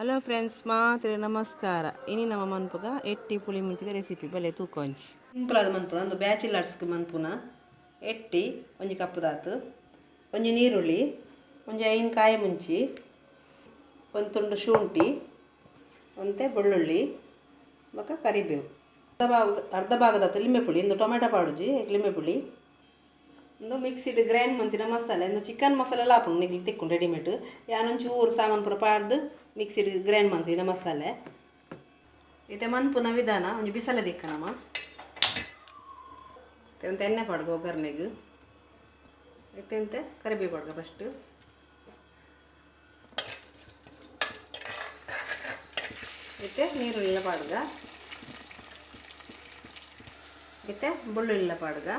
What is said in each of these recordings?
Hello friends, ಮಾತ್ರ ನಮಸ್ಕಾರ. ಇನಿ ನಮ್ಮ ಮನ್ಪುಗ ಎಟ್ಟಿ ಪುಳಿ ಮುಂಚಿದ ರೆಸಿಪಿ ಬಲೆ ತೂಕೊಂಚಿ. ಸಿಂಪಲ್ ಆದ ಮನ್ಪುನ ಒಂದು ಬ್ಯಾಚಿಲರ್ಸ್ಗೆ ಮನ್ಪುನ ಎಟ್ಟಿ ಒಂಜಿ ಕಪ್ಪುದಾತು, ಒಂಜಿ ನೀರುಳ್ಳಿ, ಒಂಜಿ 5 ಕಾಯಿ ಮುಂಚಿ, ಒಂದು ತುಂಡು ಶುಂಠಿ, ಒಂತೆ ಬೆಳ್ಳುಳ್ಳಿ ಬೊಕ್ಕ ಕರಿಬೇವು, ಅರ್ಧ ಭಾಗದಾತು ಲಿಂಬೆ ಪುಳಿ, ಇಂದು ಟೊಮೆಟೊ ಪಾಡುಜಿ ಲಿಂಬೆ ಪುಳಿ, ಒಂದು ಮಿಕ್ಸಿಡ್ ಗ್ರೈಂಡ್ ಮಂತಿನ ಮಸಾಲೆ, ಇಂದು ಚಿಕನ್ ಮಸಾಲೆ ಎಲ್ಲ ಹಾಪುಂಡು ನಿಗ್ಲು ತಿಕ್ಕೊಂಡು ರೆಡಿಮೇಡ್, ಯಾನೊಂಚೂರು ಸಾಮಾನು ಪೂರ ಪಾಡ್ದು ಮಿಕ್ಸಿಡ್ ಗ್ರೈಂಡ್ ಮಂತಿನ ಮಸಾಲೆ. ಇತ್ತೆ ಮನ್ಪುನ ವಿಧಾನ ಒಂಜಿ ಬಿಸಲೆ ದಿಕ್ಕ ನಮ್ಮ ಒಂತೆ ಎಣ್ಣೆ ಪಾಡ್ಗ ಒಗ್ಗರಣೆಗೆ, ಇತ್ತೆಂತೆ ಕರಿಬೇವು ಪಾಡ್ಗ ಫಸ್ಟ್, ಇತ್ತೆ ನೀರುಳ್ಳಿಲ ಪಾಡ್ಗ, ಇತ್ತೆ ಬೆಳ್ಳುಳ್ಳಿಲ ಪಾಡ್ಗ,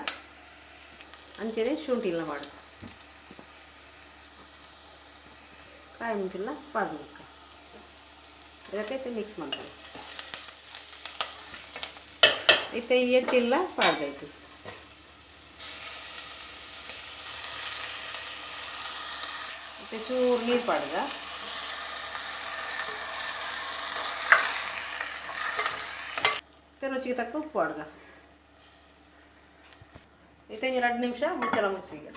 ಅಂಚೆನೆ ಶುಂಠಿಲ ಪಾಡ್ಗ, ಕಾಯಿ ಮುಂಚಿಲ್ಲ ಪಾಡ್ಗ, ಇದಕ್ಕೆ ಮಿಕ್ಸ್ ಮಾಡ್ತಾರೆ. ಇತ್ತೆ ಈ ಎಟ್ಟಿಲ್ಲ ಪಾಡ್ಗಾಯ್ತು. ಇತ್ತೆ ಚೂರು ನೀರು ಪಾಡ್ಗ, ಇತ್ತೆ ರುಚಿಗೆ ತಕ್ಕ ಉಪ್ಪು ಪಾಡ್ಗ, ಇತ್ತೆ 2 ನಿಮಿಷ ಮುಚ್ಚಳ ಮುಚ್ಚಿಗ.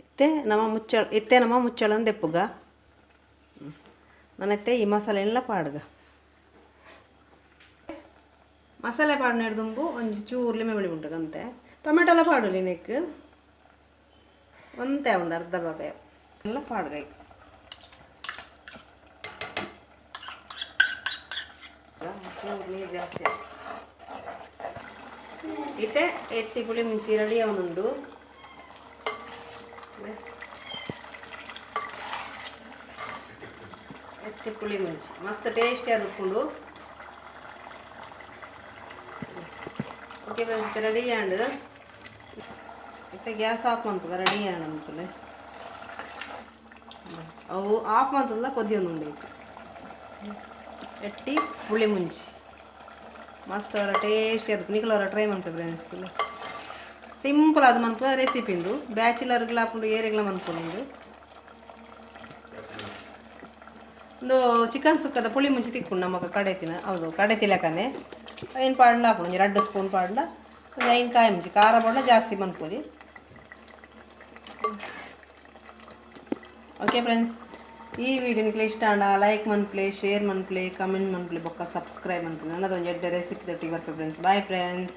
ಇತ್ತೆ ನಮ್ಮ ಮುಚ್ಚಳ ಇತ್ತೆ ನಮ್ಮ ಮುಚ್ಚಳನ ದೆಪ್ಪುಗ. ನನ್ನತ್ತೆ ಈ ಮಸಾಲೆ ಎಲ್ಲ ಪಾಡ್ಗ. ಮಸಾಲೆ ಪಾಡ್ನ ದುಂಬು ಒಂಜಿ ಚೂರು ಲಿಂಬೆ ಹುಳಿ ಉಂಟು ಟೊಮೆಟೊ ಎಲ್ಲ ಪಾಡಲಿ ನೆಕ್ ಒಂತೆ ಉಂಡು ಅರ್ಧ ಭಾಗ ಎಲ್ಲ ಪಾಡ್ಗ. ಚೂರು ನೀರು ಜಾಸ್ತಿ ಇತ್ತೆ ಎಟ್ಟಿ ಪುಳಿ ಮುಂಚಿ ರೆಡಿ ಅವನುಂಡು. ಎಟ್ಟಿ ಪುಳಿ ಮುಂಚಿ ಮಸ್ತ್ ಟೇಸ್ಟಿ ಆದುಪ್ಪುಂಡು. ಓಕೆ ಫ್ರೆಂಡ್ಸ್, ರೆಡಿ ಆಂಡ್. ಇತ್ತೆ ಗ್ಯಾಸ್ ಆಫ್ ಮಂತದ ರೆಡಿ ಆಂಡ್ ಅಂದ್ಕೂಲೆ ಅವು ಆಫ್ ಮಂತದ ಕೊದಿಯೊಂದುಂಡು. ಎಟ್ಟಿ ಪುಳಿ ಮುಂಚಿ ಮಸ್ತ್ ಅವರ ಟೇಸ್ಟಿ ಅದು. ನಿಕಲವರ ಟ್ರೈ ಮನ್ಪು ಫ್ರೆಂಡ್ಸ್. ಸಿಂಪಲ್ ಅದು ಮನ್ಪು ರೆಸಿಪಿ ಇಂದು ಬ್ಯಾಚುಲರ್ಗಳ ಆಪುಂಡು, ಏರೆಗ್ಲ ಮನ್ಪುಂಡು. ಒಂದು ಚಿಕನ್ ಸುಕ್ಕದ ಪುಳಿ ಮುಂಚಿ ತಿಕ್ಕೊಂಡು ನಮಗ ಕಡೆತಿನ, ಹೌದು ಕಡೆ ತಿಲಕನೆ ಐನು ಪಾಡ್ಲ ಆಪುಂಡು. ಒಂಜಿ 2 ಸ್ಪೂನ್ ಪಾಡ್ಲ, ಒಂಜಿ 5 ಕಾಯಿ ಮುಂಚಿ, ಖಾರ ಪಾಡ್ಲ ಜಾಸ್ತಿ ಮನ್ಪೊಲಿ. ಓಕೆ ಫ್ರೆಂಡ್ಸ್, ಈ ವಿಡಿಯೋ ನಿಕ್ಲೆ ಇಷ್ಟ ಆಂಡ ಲೈಕ್ ಮನ್ಪ್ಲೆ, ಶೇರ್ ಮನ್ಪ್ಲೆ, ಕಮೆಂಟ್ ಮನ್ಪ್ಲೆ, ಬೊಕ್ಕ ಸಬ್ಸ್ಕ್ರೈಬ್ ಮನ್ಪ್ಲೆ. ನನ್ನದೊಂದು ಎಡ್ಡೆ ರೆಸಿಪಿ ದೊಟ್ಟಿಗೆ ಬರ್ಪೆ ಫ್ರೆಂಡ್ಸ್. Bye friends.